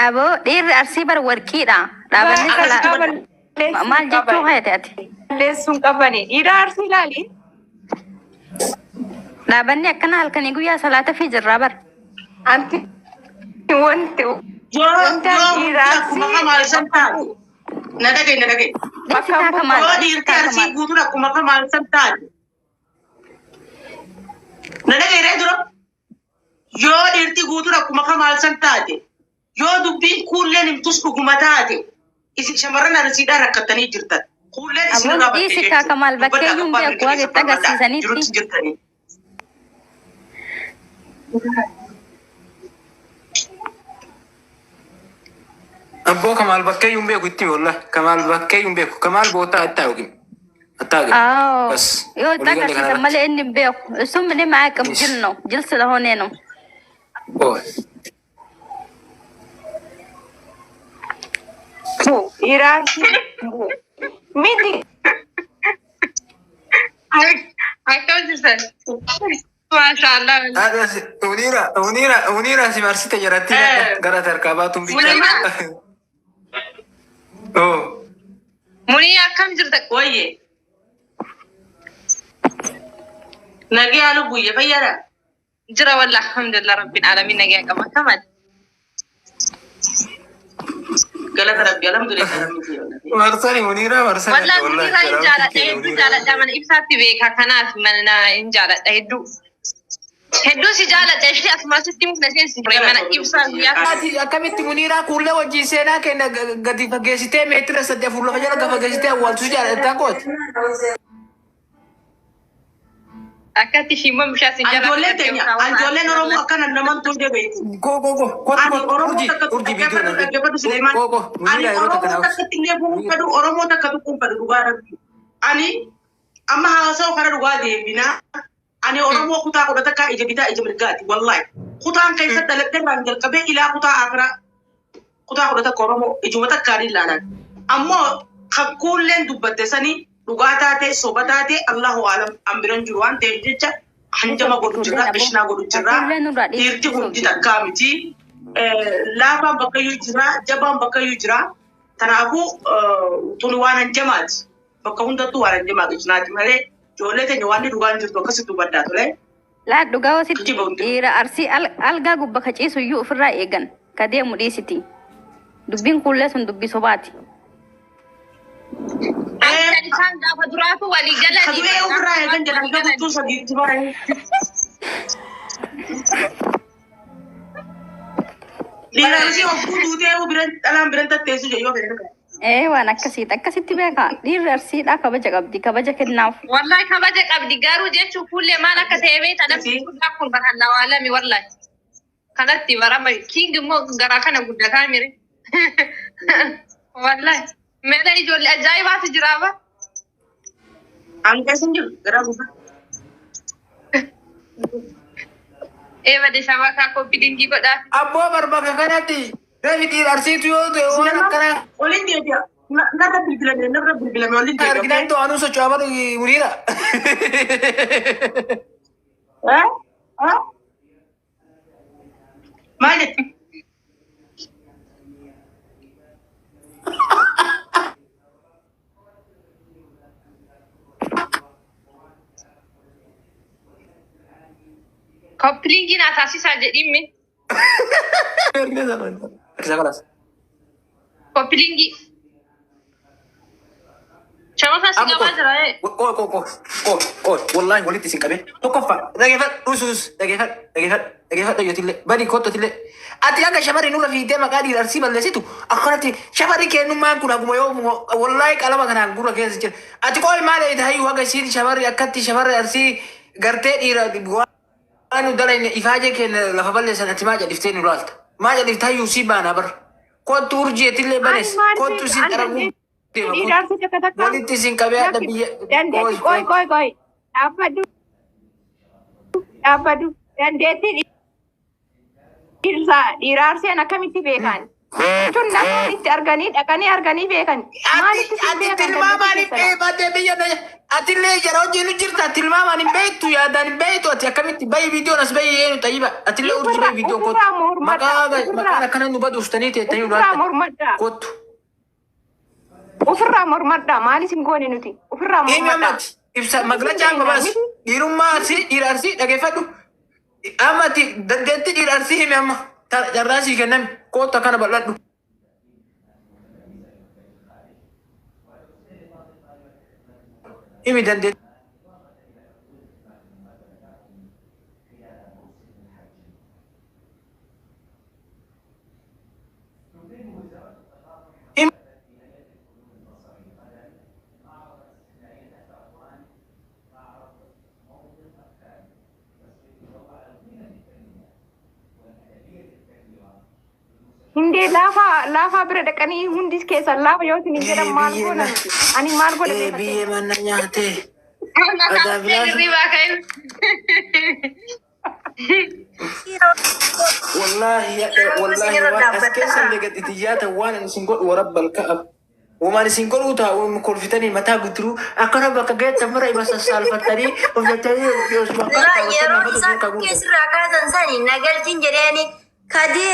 Aboo dhiirri Arsii bar warqiidha. Dhaabanni Akkasitti maal jechuu hayate ati? Balleessuun qabani. Dhiira Arsii ilaali. Dhaabanni akkana halkanii guyyaa salaata fi jirraa bar. Anti wanti Yoo wanta yoo dhiira akkuma Arsii Kamaal san taate. Na dhagaye, na dhagaye. Dhiirri taa Kamaal. Yoo dhiirti Arsii guutuun akkuma Kamaal san taate. Na dhagaye ree dura. Yoo dhiirti guutuun akkuma Kamaal san taate. Yoo dubbiin kuulleen himtus dhuguma taate. Isin shamarran Arsiidhaan rakkattanii jirtan. Kuulleen isin Aboo irraa battee dhiisi kaa jechuudha. Kamaal bakkee Dubbadhaa iyyuu hin abbaa beeku mirga waan keessa itti falmadhaa. agarsiisanitti. Jirutti jirtanii. Abboo Kamaal bakkee iyyuu hin beeku itti wallah. Kamaal bakkee iyyuu hin beeku. Kamaal bootaa attaa yookiin attaa yookiin. አዎ Bas yoo itti walii galee agarsiisan kanarratti. malee inni hin beeku. እሱም ምንም አያውቅም፣ ጅል ነው። ጅል ስለሆነ ነው። Oh. Dhiira Arsii miti. Akkam jirtan? Maashaallah. Munira, Munira, Munira si marsite jaratti gara tarkaa baatuun bichaa. Munira. Oh. Munii akkam jirta? Wayye. Nagee haala guyya fayyaadha. Jira wallah, alhamdulillah, rabbiin alamin nagaa qaba. Kamal. Galata Rabbi, alhamdulillah, rabbi. Marsani Munira marsani Wallah wallahi Munira hin jaraa jaaladha, kee hedduu Munira. jaaladha, mana ibsaatti beeka, kanaaf mana hin jaaladha hedduu. Hedduu si jaaladha, ishee asuma asitti mukna seensi ture mana ibsaa guyyaa. Ati akkamitti Muniraa kuullee wajjin seenaa kenna gadi fageessitee meetira 3 4 lafa jala gadi fageessitee awwaaltu si jaalattaa kooti. Akkatti ishii immoo bishaan si jala. Anjoolleen teenya, anjoolleen Oromoo akkana naman tuudee beeku. Go go go kottu Ani kottu Oromoo urjii takka urjii viidiyoo dhaggeeffadhu na dhaggeeffadhu Suleemaan. Go go Ani Muniraa yeroo takka Oromoo naa takkatti illee bu'uun fedhu, Oromoo takka tuquun fedhu, dhugaa Rabbi. Ani amma haasa'u kana dhugaa deebinaa. Ani Oromoo kutaa 11 ija bitaa ija mirgaati wallahi. Kutaan keessa dhaladhee irraan jalqabee ilaa kutaa akiraa kutaa 11 Oromoo ijuma takkaan ilaalan. Ammoo kakkuulleen dubbatte sanii dhugaa taate soba taate Allahu alam, an biran jiru waan ta'eef jecha hanjama godhu jirra, qishnaa godhu jirra. Kuulleen nurraa Dhiirti dhiisuu hundi takkaa miti. Laafaan bakkayyuu jira, jabaan bakkayyuu jira. Kanaafuu tuni waan hanjamaati. Bakka hundattuu waan hanjamaa qishnaati malee ijoollee teenya waan dhugaan jirtu akkasitti dubbaddaa ture. Laa, dhugaa wasitti Kijiba hundi. dhiira Arsii algaa gubba ka ciisu iyyuu ofirraa eegan ka deemu dhiisiti. Dubbiin kuullee sun dubbii sobaati. Akka isaan gaafa duraatu walii galanii. Ka du'ee ofirraa eegan jedhan gabattuu sadiitti baranii. Dhiira Arsii hogguu duutee biran dhalaan biran tatteessu jeyyoo fedhan. Ee, waan akkasiiti, akkasitti beekaa. Dhiirri Arsiidhaa kabaja qabdi, kabaja kennaaf. Wallahi kabaja qabdi, garuu jechuun fuullee maal akka ta'e beekta, namni guddaa kun bakka lawaalami wallahi. Kanatti barama king immoo garaa kana guddataa mire. Wallahi. Meela ijoollee ajaa'ibaatu jira ba. An keessa hin jiru garaa gubbaa. Ee bade shabakaa copy link godhaa. Abboo barbaka kanatti reefi dhiira Arsiitu yoo ta'e waan akkanaa Oliin deebi'a. Narra bilbilame, narra bilbilame, oliin deebi'a. Arginaan to'anuu socho'aa baru Munira. Eh? Eh? Maal jetti? Copy link naa taasisaa jedhimmi. Isa kalas. Copy link. Shabakaa si qabaa jira ee. Qoo qoo qoo qoo qoo, wallahi walitti isin qabee tokkoffaa dhageeffadhu, usus dhageeffadhu, dhageeffadhu, dhageeffadhu, yootillee badi kottotillee ati akka shamarri nurra fiigdee maqaa dhiira Arsii balleessitu akkanatti shamarri kennummaan kun akkuma yoo wallahi qalama kanaan gurra keessa jira. Ati qooyi maal eeyita hayyuu haga isiin shamarri akkatti shamarri Arsii gartee dhiira waan nu dalayne ifaajee keenya lafa balleessan, ati maa jedhiftee nu laalta? Maa jedhifte hayyuu? Sii baanaa bar, kottu urjiitillee banes, kottu isin xaraguu deema. Dhiira Arsii takka takka. Walitti isin qabee adda biyya. Dandeettii, qoy qoy qoy, dhaabbadhu dhaabbadhu, dandeettii dhiirsaa dhiira Arseen akkamitti beekan? Jechuun namoonni itti arganii dhaqanii arganii beekan. Ati Maalitti isin ati beekan tilmaamaan dandeettii keessan? badee biyya na Atillee jara wajjin jirta tilmaamaan hin beektu yaadaan hin beektu ati akkamitti bayi viidiyoon as bayi eenyu xayyiba atillee urji bayi viidiyoon kottu Ofirraa mormadha. maqaa maqaan akkana nu baduuftanii teettanii Ofirraa ulaatta mormadha. kottu. Ofirraa mormadha. Maal isin goone nuti? Ofirraa Eenyu mormadha. ammati ibsa maglachaa amma baas dhiirummaa arsii dhiira arsii dhageeffadhu amma ati dandeettii dhiira arsii himi amma carraa sii kenname kottu akkana bal'adhu. Himi dandeettii. Himi. Hindee laafaa laafaa bira dhaqanii hundi keessan laafa yoo isin jedhan maal Biyyee goona nuti? Ani maal godha Ee beekate? biyyee mana nyaatee. Hirribaa ka'e. Wallahi wallahi waan as keessa illee gad itti waan ani isin godhu warabbal ka'ab. Womaan isin godhuu taa'u kolfitanii mataa gudduruu akkana bakka geettan mara ima sassaalfattanii hojjetanii Yeroo isaan keessirraa kaasan sani nagalchin jedheeni kadi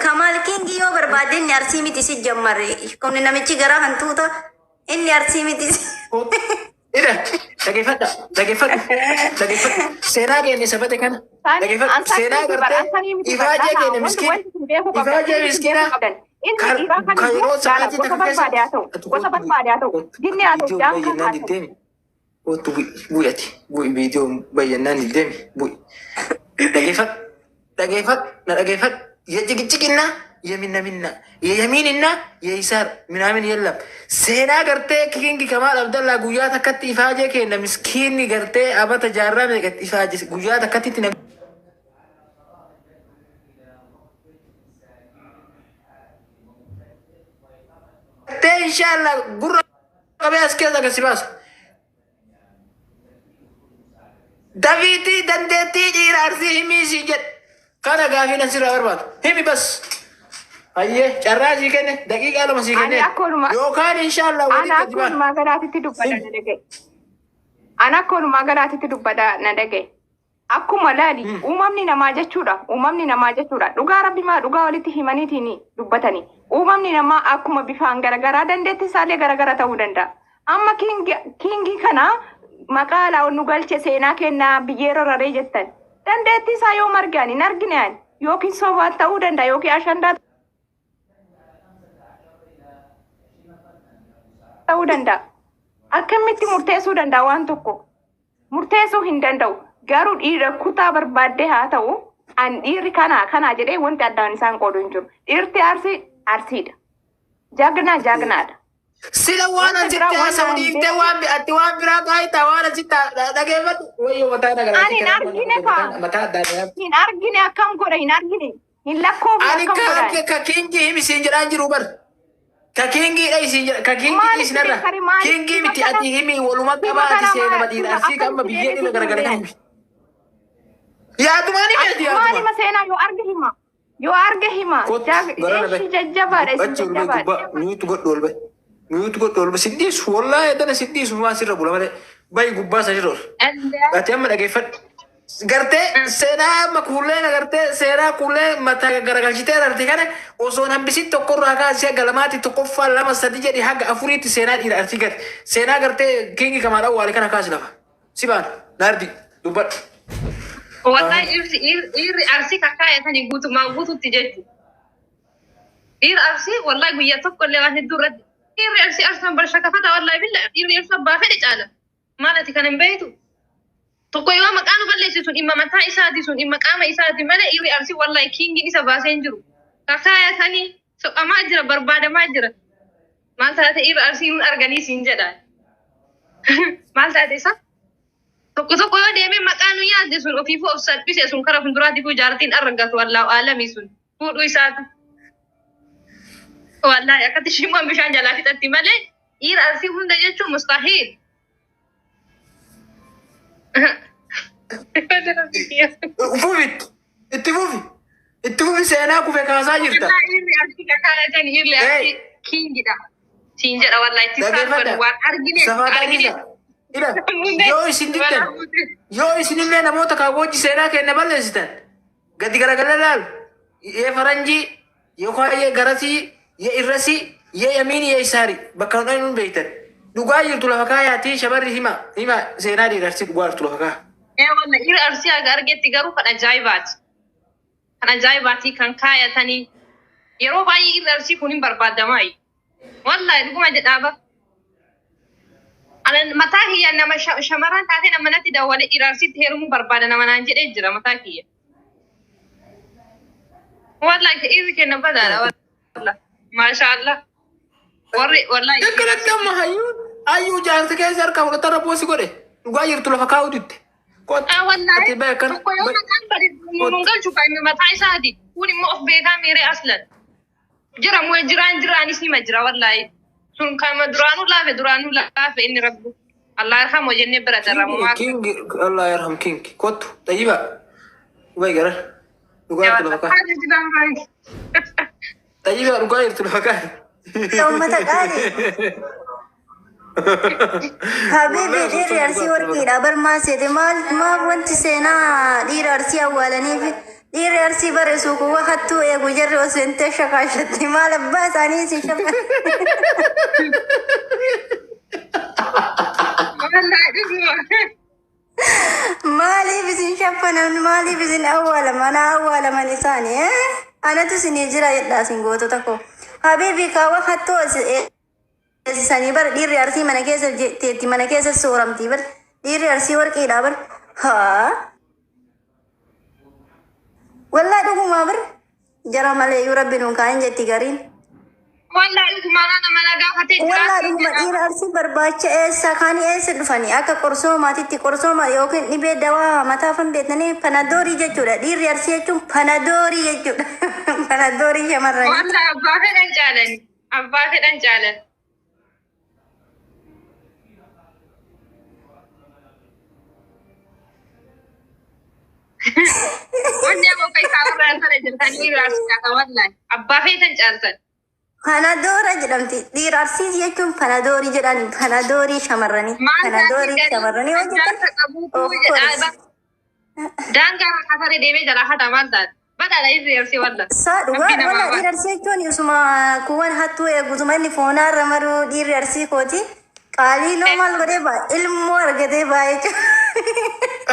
Kamaal Kingi yoo barbaade inni arsii miti si jammare. Kun namichi garaa hantuuta inni arsii miti. Ida dhageeffadha dhageeffadhu dhageeffadhu seenaa keenya sabate kana dhageeffadhu seenaa gartee ifaajee keenya miskiina ifaajee miskiina Inni dhiiraa kan kan yeroo jiru sa'aatii gosa takka barbaade haa ta'u, gosa barbaade haa ta'u, jinni haa ta'u, Viidiyoo daangaa bayyannaan haa ta'u. diddeemi. Kottu bu'i ati. Bu'i viidiyoo bayyannaan diddeemi. Bu'i. Dhageeffadhu. Dhageeffadhu. Na dhageeffadhu. የጭቅጭቅና የሚነሚና የሚንና የይሳር ምናምን የለም። Seenaa gartee Kingi Kamaal Abdallaa guyyaa takkatti ifaajee kenna miskiinni gartee abata jaarraa meeqatti ifaaje guyyaa takkatti itti gartee inshallah gurra qabee as keessa gasi baasa. Dafiitii dandeettii dhiira arsii himii siin jedhe. Kana gaafii nan sirraa barbaadu. Himi bas. Hayyee carraa sii kenne daqiiqaa 2 sii Ani kenne. akkanuma Yookaan inshallah Ana walitti gadi baana. akkanumaa garaatitti dubbadha na dhagaye. Ana akkanumaa garaatitti dubbadha na dhagaye. Akkuma laali uumamni namaa jechuudha. Uumamni namaa jechuudha. Dhugaa rabbi maa dhugaa walitti himaniitiin dubbatani. Uumamni namaa akkuma bifaan garagaraa dandeettii isaallee garagara ta'uu danda'a. Amma kingi kana maqaa laa nu galche seenaa kennaa biyyeera raree jettan. Dandeettii isaa yoo margaan hin argine ani yookiin sobaan ta'uu danda'a yookiin ashandaa ta'uu danda'a. Akkamitti murteessuu danda'a waan tokko? Murteessuu hin danda'u. Garuu dhiira kutaa barbaaddee haa ta'u, an dhiirri kana kana jedhee wanti addaan isaan qoodu hin jiru. Dhiirti arsii arsiidha. Jagnaa jagnaadha. Sila waan Wanta biraa asitti waan haasa'u naan dhiiftee waan ati waan biraa qaayitaa waan asitti dhageeffadhu. Wayyoo mataa na Ani hin argine kaa. Mataa adda addaa. Hin argine akkam godha hin argine. Hin lakkoofne Ani akkam godha. ka kingi himi siin jedhaan jiru bar. Ka kingiidha isiin jedha. Ka kingi Maaliif isinarra. beekari maaliif Kingi miti hima ati himi waluma hima qabaa ati kana seenama maal dhiira arsii kan amma akkamitti biyyee dhibba deebisuu garagara kan danda'an? himi. Yaadumaan himi ati Maal yaaduma. hima seenaa yoo arge hima. Yoo arge hima. Kottu gara na Eeshi jajjabaadha isin Achi ol bahi jajjabaadha. gubbaa mute godhu ol bahi. Mute godhu ol bahi. Sin dhiisu wallaahi dana sin dhiisu maa sirra bula malee. Bahi gubbaa sanirra ol. Ati amma dhageeffadhu. Gartee seenaa amma kuulleen agartee seenaa kuullee mataa garagalchitee agarte kana osoo hin hambisin tokkorraa kaasee haga lamaatti tokkoffaa lama sadi jedhi haga afuriitti seenaa dhiira arsii gate. Seenaa gartee kingi kamaal awwaale kana kaasi lafa. Si baana naardi dubbadhu. Wallahi dhiirri arsii kakkaayatanii guutumaan guututti jechuudha. Dhiirri arsii wallahi guyyaa tokko illee waan hedduu irratti dhiirri arsii arsaan barsha kafata wallahi billa dhiirri arsii abbaa fedhe caala. Maal ati kan hin beektu? Tokko yoo maqaa nu balleessi sun dhimma mataa isaati sun dhimma qaama isaati malee dhiirri arsii wallahi kingiin isa baasee hin jiru. Kakkaayatanii soqamaa jira barbaadamaa jira. Maal taate dhiirri arsii nun arganii siin jedha. Maal taate isa? Tokko tokko yoo deemee maqaa nu yaadde sun ofiifuu of salphise sun karaa fuulduraatiifuu jaartiin argatu wallaahu aalami sun fuudhuu isaatu. Wallaahi akkatti shimmoon bishaan jalaa fixatti malee dhiira arsii hunda jechuun mustahiil. Fufi itti fufi itti fufi seenaa kufe kaasaa jirta. Dhiirri arsii kakkaayatan dhiirri arsii kingidha. Siin jedha wallaahi itti Dhageeffadha. saalfatu waan argine Safaataa argine. dhiisa. Ila yoo isin diddan yoo isinillee namoota kaan wajji seenaa kenna balleessitan gadi garagalee laal yee faranjii yookaan yee garasii yee irrasii yee yamiini yee isaari bakka hin hin beektan. Dhugaa jirtu lafa kaayaatii shamarri hima hima seenaa dhiirarsii dhugaa jirtu lafa kaa. Ee walla dhiira Arsii haga argetti garuu kan ajaa'ibaati. Kan ajaa'ibaati kan kaayatanii yeroo baay'ee dhiirri Arsii kun hin barbaadamaa. Wallahi dhuguma jedhaa ba. Ana mataa kiyya nama shamarran taatee nama natti dawwalee dhiira Arsiitti heerumuu barbaada nama naan jedhee jira mataa kiyya. Wallahi dhiirri kenna badaadha wallahi. Maasha Allah. Warri wallahi. Akkanatti amma hayyuun hayyuu jaarsa keessa harkaa fudhata rabboo si godhe dhugaa jirtu lafa kaa'u ditte. Kottu Ah, wallahi ati bahe akkana. Tokko yoo maqaan bade nuun galchu kan inni mataa isaati. Kun immoo of beekaa miiree aslan. Jira moo jiraan jiraanis nima jira wallahi. Sun kama duraanuu laafe duraanuu laafe inni rabbu. Allah yarhamu jennee bira darramu maal. King Allah yarham king kottu xayyiba. Wayi gara dhugaa jirtu lafa kaa'u. Xayyiba dhugaa jirtu lafa kaa'u. Uummata qaalii. Habibi, dhiirri Arsii warqiidha. Bar maal seete? Maal maaf wanti seenaa dhiira Arsii awwaalaniif? Dhiirri Arsii bare suuquwwa hattuu eegu jarri osoo hin ta'e shakaashatti maal abbaa isaanii isin shafan. Wallahi dhuguma. Maaliif isin shaffanan? Maaliif isin awwaalaman? Awwaalaman isaanii. Anatu isinii jira jedha isin gootota koo. Habibi, kaawwa hattuu eessisanii bar. Dhiirri Arsii mana keessa teetti, mana keessa sooramtii bar. Dhiirri Arsii warqiidha bar. Haa. Wallaa dhugumaa bar. Jara malee iyyuu rabbi nuun kaa'in jetti gariin. Wallahi dhuguma nama na gaafatee jira. Wallaa dhuguma dhiira Arsii barbaacha eessa kaanii eessa dhufanii akka qorsoomaatitti qorsooma yookiin dhibee dawaa mataafan beektanii panadoorii jechuudha. Dhiirri Arsii jechuun panadoorii jechuudha. Panadoorii shamarranii. Wallahi abbaa fedhan caalani. Abbaa fedhan caalan. Wanni amma akka isaa warra sana jirtanii dhiira Arsii taata wallahi. Abbaa feetan caaltan. Panadoora jedhamti. Dhiira Arsii jechuun panadoorii jedhani. Panadoorii shamarranii. Maal Panadoorii taate shamarranii garii yoo jettan. jaarsa qabuutu Of course. jedhaa. Daangaa rakkatare deemee jalaa hata maal taate? Badhaadha dhiirri Arsii wallah. Saa dhugaa Rabbi namaa walla baasa. dhiira Arsii jechuun isuma kuuwwan hattuu eegutuma inni foonaarra maruu dhiirri Arsii kooti. Qaalii noo maal godhee baa ilmoo argatee baa jechuudha.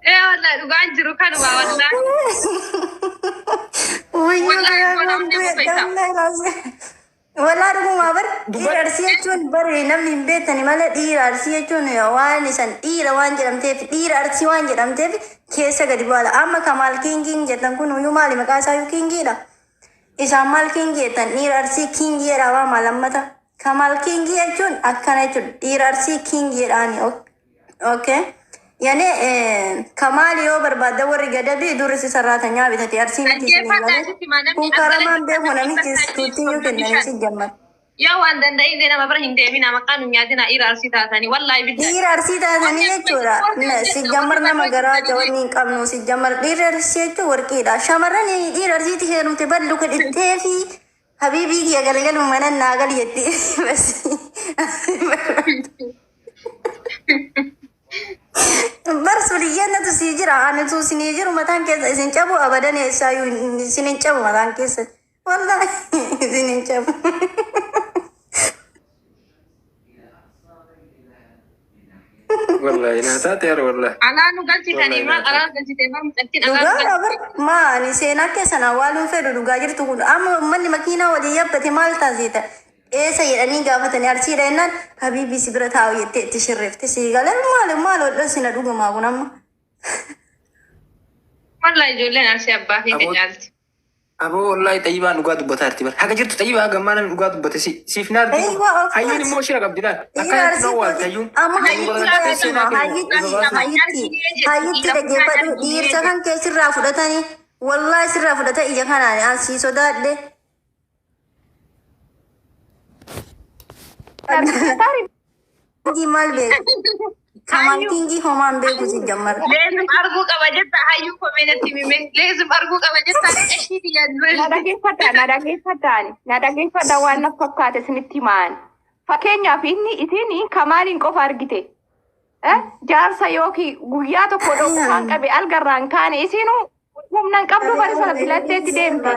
Ee wallahi dhugaan jiru kanuma wallahi. Wayyoo Wallahi garaa kun namni wantu qofa isaa. Walaa dhugumaa bar dhiira Arsii jechuun bari namni hin beektani malee dhiira Arsii jechuun waan isan dhiira waan jedhamteef, dhiira Arsii waan jedhamteef keessa gadi baala. Amma Kamaal Kingiin jettan kun iyyuu maali? Maqaa isaayyuu Kingiidha. Isaan maal Kingii jettan? Dhiira Arsii Kingii jedhaa waama lammata. Kamaal Kingii jechuun akkana jechuudha. Dhiira Arsii Kingii jedhaani. Okay. Yani Kamaal yoo barbaadda warri gadabii durri sarraatanyaa bitate Arsii miti isin Dhaggeeffadhaa malee. asitti maa namni Kun karamaan beeku namichi tuuttiyyuu kennanii si jammar. Yaa waan danda'in nama bira hin deemina maqaan nu nyaatina dhiira Arsii taatanii wallahi billahi. Dhiira Arsii taatanii jechuudha. Si jammar nama garaa jawanni hin qabnu si jammar dhiirri Arsii jechuun warqiidha. Shamarran dhiira Arsiitti heerumte ballu kadhittee fi habiibii kiyya galgalu mana naa gali jetti. Bas. Bar suliyyannatu sii jira, ani tu isinii jiru mataan keessa isin cabu abadan, eessaayyuu isin hin cabu mataan keessa. Wallahi isin hin cabu. Wallahi naa taate yaara wallahi. Alaa nu galchitanii maal alaa nu galchitee maal mucattiin alaa nu Dhugaa bar galchite. maa ani seenaa keessan awwaaluun fedhu. Dhugaa jirtu kun amma uummanni makiinaa walii yaabbate maal taasisa? Eessa jedhanii gaafatanii Arsiidha jennaan habiibii si bira taa'u jettee itti shirreefte sii galee maal maal hodhan sina dhugumaa kun amma. Wallahi ijoolleen Arsii abbaa feete caalti. Aboo wallahi xayyibaan dhugaa dubbataa jirti bara. Haga jirtu xayyibaa gammaa namni dhugaa dubbate si siif naar Eeywa, of hayyuun course. immoo shira qabdi laal. Dhiira Akkanatti Arsii na awwaalte kooti. hayyuun. Amma hayyitti qoyatuma hayyitti hayyitti hayyitti dhaggeeffadhu, dhiirsa kan kee sirraa fudhatanii, wallahi sirraa fudhata ija kanaan an sii sodaadhe. Maal beeku? Kamaal Kingii homaan beeku si jammar. Leezim arguu qaba jetta hayyuu komeenatti himime. Leezim arguu qaba jetta qashiiti Na yaaddu. dhageeffadha, na dhageeffadhaan, na dhageeffadha waan na fakkaate isinitti himaan. Fakkeenyaaf inni isin Kamaaliin qofa argite. Eh? Jaarsa yookiin guyyaa tokko dhokkaan qabe algarraan kaane isinuu humna hin qabdu bari sana filatteetti deemte.